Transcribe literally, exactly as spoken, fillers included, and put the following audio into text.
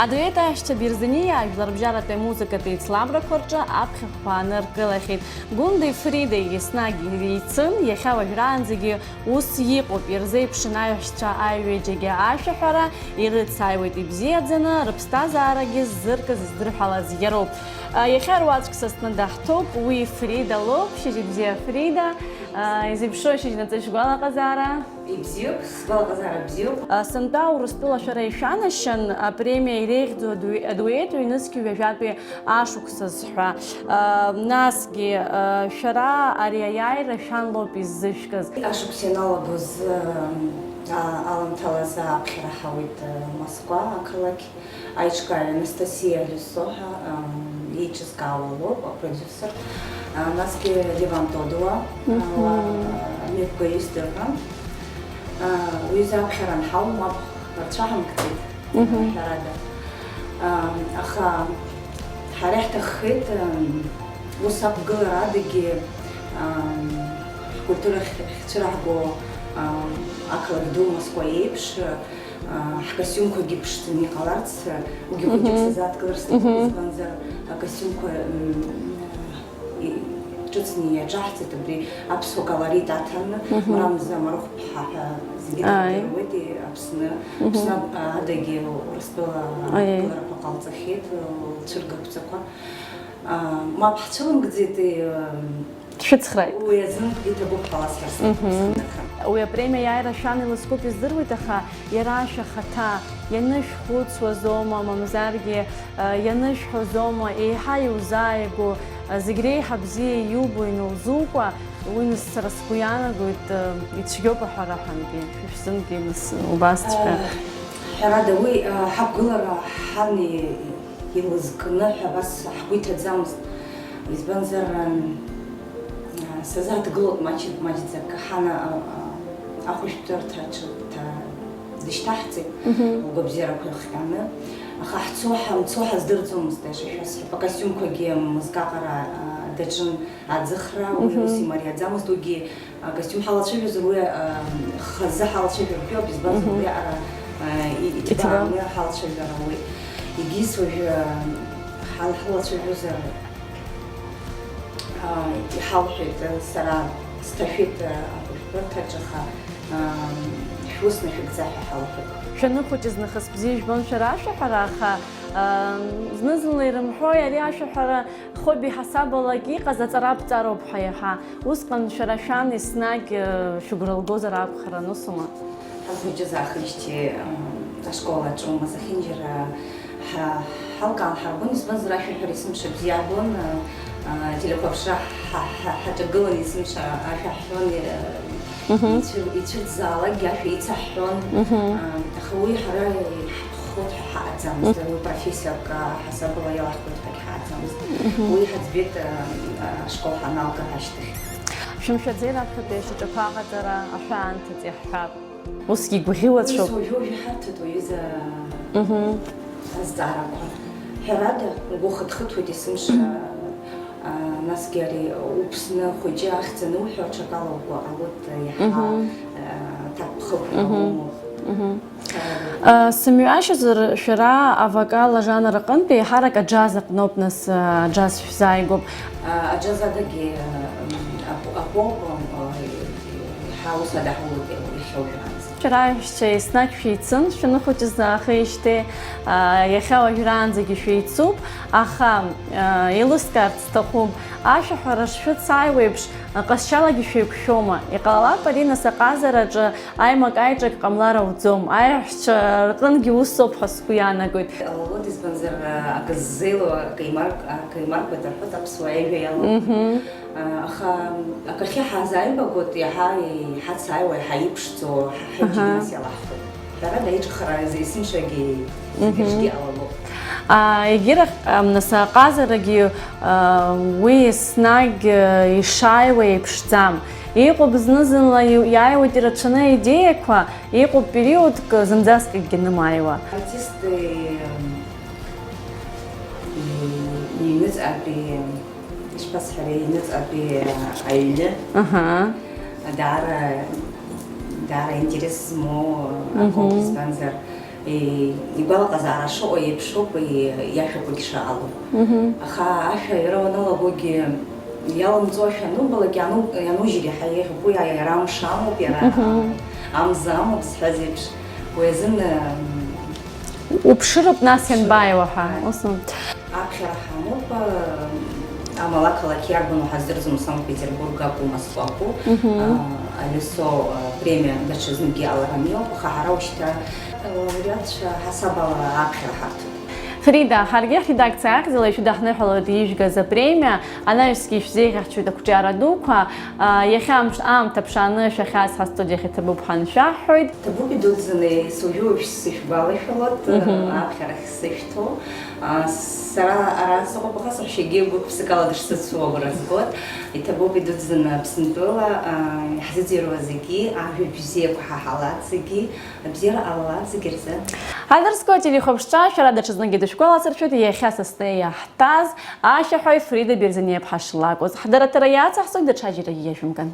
Адуеҭ аиҳәшьцәа Бирзаниа ажәларбжьаратәи амузыкатәи еицлабрақәа рҿы аԥхьахәқәа ааныркылахьеит. Гәындеи Фридеи еснагь еицын, иахьа уажәраанӡагьы ус иҟоуп, ирзеиԥшын аиҳәшьцәа аҩыџьагьы ашәаҳәара, ирыцааиуеит ибзиаӡаны, рыԥсҭазаарагьы ззыркыз, издырҳәалаз иароуп. Иахьа руаӡәк са сҟны даҳҭоуп, уи Фрида лоуп. Шьыжьбзиа, Фрида! Изеиԥшроушь шьыжьнаҵы шәгәалаҟазаара? Ибзиоуп, сгәалаҟазаара бзиоуп. Сынтәа Урыстәыла шәара ишәанашьан апремиа иреиӷьӡоу адуе-, адуеҭ ҩнызқь ҩажәатәи ашықәсазы ҳәа. Насгьы, шәара ари аиааира шәан лоуп иззышәкыз. Ашықәс ианалагоз, а, аламҭалазы аԥхьара ҳауеит, а, Москва ақалақь. Аиҿкааҩ Анастасиа Лесо ҳәа, ам, еиҿызкаауа лоуп, апродиусер. А, насгьы Леван Тодуа, а, Мгм. ла-, а, мҩаԥгаҩыс дыҟан. А, уҩыза аԥхьара анҳау, мап рцәаҳамкӡеит, Мгм. ҳәарада. Ам, аха ҳара иаҳҭаххеит, ам, ус ақәгылара адагьы, ам, ҳкультура ахь-, ахьцәыраҳго, ам, ақалақь ду Москва еиԥш, Ҳкостиумқәагьы ԥшӡаны иҟаларц, уигьы хәыҷык Мгм. сазааҭгылар сҭахуп, Мгм. избанзар, акостиумқәа, м, и-, ҿыцны иаҿаҳҵеит, абри аԥсуа колорит аҭаны, Мгм. Мрамза Марыхәԥҳа ҳәа зегьы Ааи. Ирдыруеит, и-, Аԥсны, Мгм. Аԥсны адагьы Урыстәыла Ааи. Ақәгыларақәа ҟалҵахьеит, лцәыргақәҵақәа. А, мап ҳцәылымгӡеит, и-, Шәыцхрааит. Уи азын иҭабуп ҳәа ласҳәар сҭахуп Мгм. сынтәа. Уи апремиа аиааира шәан илызкуп издыруеит, аха иара шәахаҭа ианышәхәыцуазоума, мамзаргьы, а, ианышәҳәозоума, еиҳа иузааигәоу, а, зегь реиҳа бзиа иубо ианузукуа, уи нас сара сгәы иаанагоит, а, ицәгьоуп аҳәара ҳәангьы, шәзынгьы нас убасҵәҟьа. А, ҳәарада, уи, а, ҳақәгылара ҳан и-, илызкны ҳәа абас ҳгәы иҭаӡамызт. Избанзар, ам, а, сазааҭгылоит маҷ-, маҷӡак ҳан, а, а, ахәышәтәырҭаҿы дҭа-, дышьҭаҳҵеит, Мгм. лгәабзиарақәа ихҟьаны. Аха ҳцо, ҳамцо ҳаздырӡомызт, аиаша шәасҳәап. Акостиумқәагьы мызкы аҟара, а, даҿын аӡыхра, уи Мгм. ус имариаӡамызт, уигьы Акостиум ҳалацәажәозар, уи, а, хазы ҳалацәажәартә иоуп, избанзар, Мгм. уи аҟара, а, и-, Иҭбаау. Иҭбааны ҳалацәажәар ауеит. Егьыс уажәы, а, ҳал-, ҳалацәажәозар, а, иҳалҳәеит, а, сара сҭашәеит, а, ахәышәтәырҭаҿ, аха, а, шәус нашәыгӡа ҳәа ҳалҳәеит. Шәаныхәыҷыз нахыс бзиа ижәбон шәара ашәаҳәара, аха, а, зны-зынла ирымҳәои ари ашәаҳәара? Хобби ҳасабалак иҟаз аҵара аԥҵароуп ҳәа иаҳа. Усҟан шәара шәан еснагь, э, шәыгәра лгозар акәхарын, усума? Ҳазхәыҷыз аахижьҭеи, э, ашкол аҿы ума зехьынџьара ҳа-, ҳалкаан ҳарбон, избанзар ашәаҳәара есымша бзиа ҳбон, э, э, телехәаԥшра ҳа-, ҳа-, ҳаҿагылан есымша ашәа ҳҳәон, э, Мгм. ицәыр-, ицәырӡаалакгьы ашәа ицаҳҳәон. Мгм. Аха уи ҳара иҳаҭаххоит ҳәа ҳаҟаӡамызт, Мгм. уи профессиак ҳасабала иалаҳхуеит ҳәагьы ҳаҟаӡамызт. Мгм. Уи ҳаӡбеит, а, ашкол ҳаналга ашьҭахь. Шәымшәаӡеи раԥхьатәи ашьаҿақәа аҟаҵара аҳәаанҭыҵ иаҳҳәап. Усгьы игәаӷьуацәоуп. Ус уажәы-уажәы иҳарҭоит уаҩыза Мгм. азҵаарақәа. Ҳәарада, угәы хыҭхыҭуеит есымша. А, насгьы ари уԥсны хәыҷы ахьӡ ануҳәо, аҽакала угәы алоит, иаҳа, Мгм. а, ҭакԥхықәра Мгм. умоуп. Мгм. А, сымҩашьозар, шәара авокал ажанр аҟынтәи еиҳарак аџьаз аҟноуп, нас, а, аџьаз шәзааигәоуп. А, аџьаз адагьы, а, м, апо-, апоп, а, еиҳа аус адаҳулоит иахьа уажәраанӡа. Шәара аиҳәшьцәа еснагь шәеицын, шәаныхәыҷыз аахижьҭеи, а, иахьа уажәраанӡагьы шәеицуп, аха, а, еилыскаарц сҭахуп, ашәаҳәара шшәыцааиуеиԥш, ҟазшьалагьы шәеиқәшәома? Иҟалап, ари нас аҟазараҿы аимак-аиҿак ҟамлар ауӡом, аиҳәшьцәа рҟынгьы усоуп ҳәа сгәы иаанагоит. Иҟалалоит, избанзар, акы ззеилоу акы еимарк-, акы еимаркуеит рҳәоит аԥсуа аҩажәа иалоу. Мгм. Аха акахьы ҳазааибагоит, иаҳа иҳацааиуа, иаҳа иԥшӡоу, ҳа-, ҳаҩыџьагьы Аҳа. Нас иалаҳхуеит. Ҳәарада, аиҿыхара есымшагьы Мгм. Зегьы ала лоуп. А, егьирахь, ам, нас аҟазарагьы, а, уи еснагь, а, ишааиуа еиԥшӡам. Иҟоуп зны-зынла иу-, иааиуеит ирацәаны аидеиақәа, иҟоуп периодк зынӡаскгьы нымааиуа. Артисти, м, и-, иҩныҵҟатәи Ишԥасҳәари, аҩныҵҟатәи аҩны. Аҳа. Даара, даара интерес змоу Мгм. Акоуп, избанзар, Игәалаҟазаара шыҟоу еиԥшуп иашәақәагь шаало. Аха ашәа иара уаналагогьы иалымҵуашәа анубалак, иану-, ианужьыр иаҳа еиӷьуп, уи иара амш амоуп, иара амза амоуп зҳәаз еиԥш, уи азын, м, Уԥшыроуп нас ианбааиуа ҳәа, уԥшыроуп. Ус. Аԥхьара ҳамоуп, амала ақалақь иарбану ҳаздырӡом, Санкт-Петербург акәу, Москва акәу, Мгм. а, Алисо, а, премиа даҽазныкгьы алараны иҟоуп, аха ҳара ушьҭа алауреатцәа ҳасаб ала аԥхьара ҳарҭоит. Фрида, ҳаргьы ҳредакциа ахьӡала ишәыдаҳныҳәалоит ижәгаз апремиа, анаҩсгьы ишәзеиӷьаҳшьоит ақәҿиара дуқәа, а, иахьа амш-, аамҭа ԥшааны шәахьааз ҳастудиахь иҭабуп ҳәа аншәаҳҳәоит. Ҭабуп идуӡӡаны, сужәуеи сышәгәалашәалоит, Мгм. аԥхьарахь сышәҭо. А, сара ара сыҟоуп, аха саҳәшьагьы гәык-ԥсыкала дышсыцу агәра згоит. Иҭабуп идуӡӡаны Аԥсынтәыла, а, иаҳзыӡырҩуа зегьы, ажәа бзиақәа ҳаҳалац зегьы, абзиара ҟалалац зегьы рзы. Адресқәа ателехәаԥшцәа шәара даҽазныкгьы дышәгәаласыршәоит, иахьа Сасны иаҳҭаз ашәаҳәаҩ Фрида Берзениаԥҳа шлакәыз. Ҳдырраҭара иацаҳҵоит даҽаџьарагьы иажәымган.